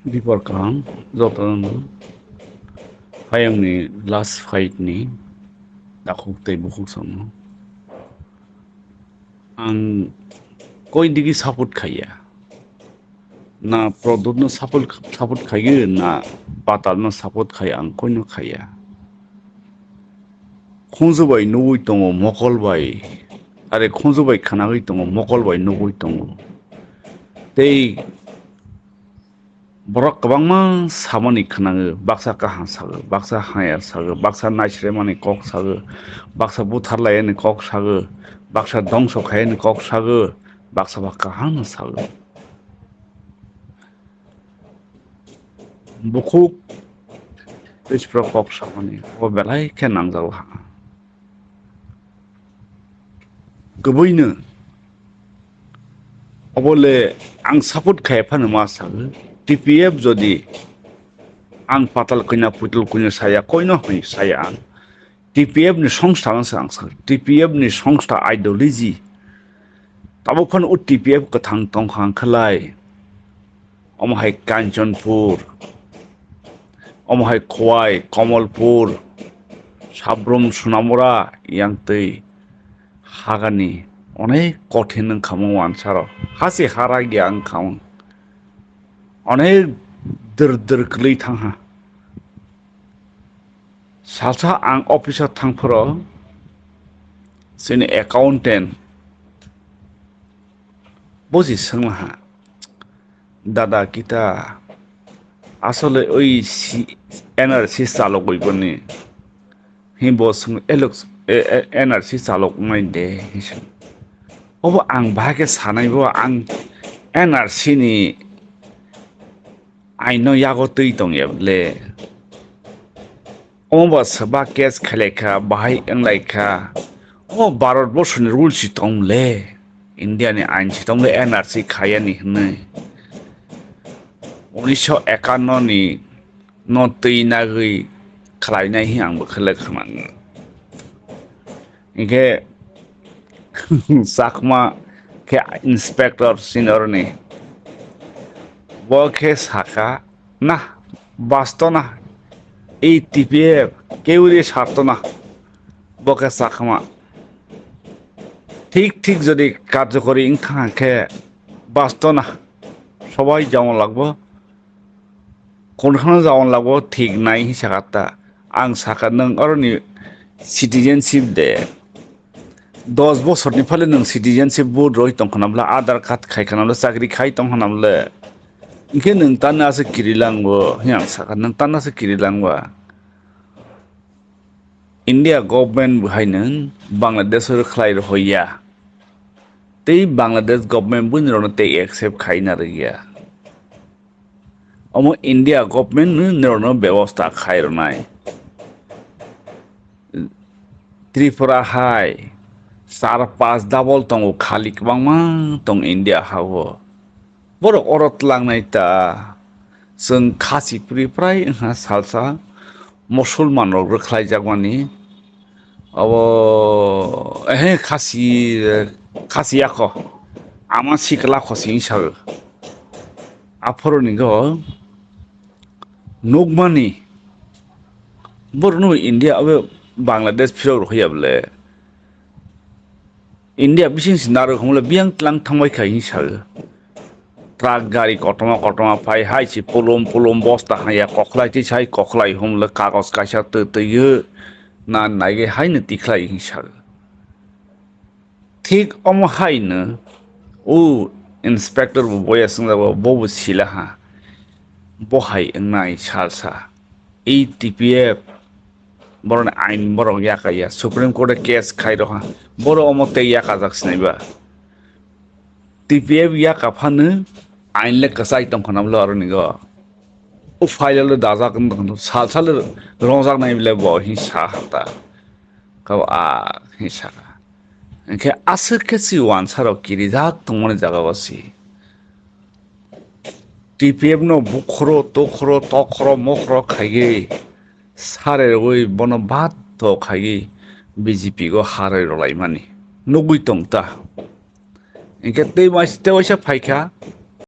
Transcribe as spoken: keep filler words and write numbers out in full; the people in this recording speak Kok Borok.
Bipor kaham jotono phaiyungni last fight ni takhuk tei bukhuk songno ang koi digi support khaiya, na Pradyut no support, support khaiyo, na Patal no support khaiyo, ang koi no khaiya. Khunju bai nugwi tongo mokol bai, are khunju bai khanagwi tongo mokol bai nugwi tongo. Tei borok kwbangma samani khwnango, baksa kaham sago, baksa hamya sago, baksa naisremani kok sago, baksa butharlayani kok sago, baksa dongso khaiyani kok sago, baksa ba kaham sago. Bukhuk tei sipro kok samani o belai khe nangjago ha. Kwbwino obole ang support khai phano ma sago, T P F jodi ang patal kanya putul kanya saya koino hoi saya ang. T P F ni songstha no se ang sago, T P F ni songstha ideology tabuk phano o T P F kwthang tongkha ang khlai. Omo hai Kanchanpur, omo hai Khowai, Kamalpur, Sabrum, Sonamura, yang twi hagani onek kothin wngkha mung wansaro. Hasi hara gya wngkha mung. Onek dir dir kwlwi thangha. Salsa ang office o thangphuru chini accountant bosi swnglaha, "Dada kita asole oi si-, N R C chalogwi boni?" Hi bo swng, "Elok, e, e, N R C chalok wngnai de," hi swng. Obo ang bahai khe sanai bo, ang N R C ni aino yago twi tongya le. Omo ba swba case khailai kha, bahai wnglai kha. O Bharat borsoni rule si tong le. India ni ain si tong le N R C khayani hwnwi. Unisho ekanno ni no twi nagwi khlainai hi ang bo khle khwnang. Hinkhe Chakma khe inspector senior ni. Bo khe saka, "Na, basto na, ei T P F keuri sarto na." Bo khe Chakma. Thik thik jodi karjokori wngkha khe basto na, sobai jamo lagbo. Kono kheno jawan labo thik nai hinwi sakha ta. Ang sakha, nwng oroni citizenship de. Dos bosorni phale nwng citizenship vote roi tong khna bwle, Aadhaar card khai khna bwle, chakri khai tong khna bwle. Hinkhe nwng tano aswk kiri langbo, hinwi ang sakha, nwng tano aswk kiri langba. India government bo hai nwng Bangladesh o khlai rohorya. Tei Bangladesh government bo nirokno tei accept khai narwkya. Omo India government no norokno bebosta khai rwnai. Tripura hai char pas double tongo, khali kwbangma tong India ha o. Borok oro tlangnai ta. Chwng khasi puri prai wngkha salsa Musulman rok rwkhlai jakmani. Abo, ehe, khasi, khasi yakho. Ama sikla khosi hinwi sao. Aphuru ni go nukmani borokno India abo Bangladesh phirok rwkha ya bwle. India bising si narwk hwnle biyang tlang thangbai kha hinwi sao. Truck gari kotorma kotorma phai hai si pulum pulum bosta haya kokhlai twi sai kokhlai hwnle kagoj kaisa twi twi na naigwi haino tikhlai hinwi sao. Thik omo haino o inspector bo boya swngjago, bo bo sila ha. Bo hai wngnai salsa. E T P F borokni ain borok yaka ya. Supreme Court o case khai rokha. Borok omo tei yakajak sinai ba. T P F yaka phano ain le kwchai tong khna bwle aro nigo. O file le dajak wng tong khna, sal sal le rongjak nai bwle bo hin sa ha ta. Kabo a hin sa. Hinkhe aswk khe si wansa rok kirijak tongmani jaga o si. T P F no bukhoro, tokhoro, tokhoro, mokhoro khaiwi sare rwui bono bato khaiwi B J P go harwi rwlaimani nugui tong ta. Hinkhe tei mais-, tei waisa phaikha,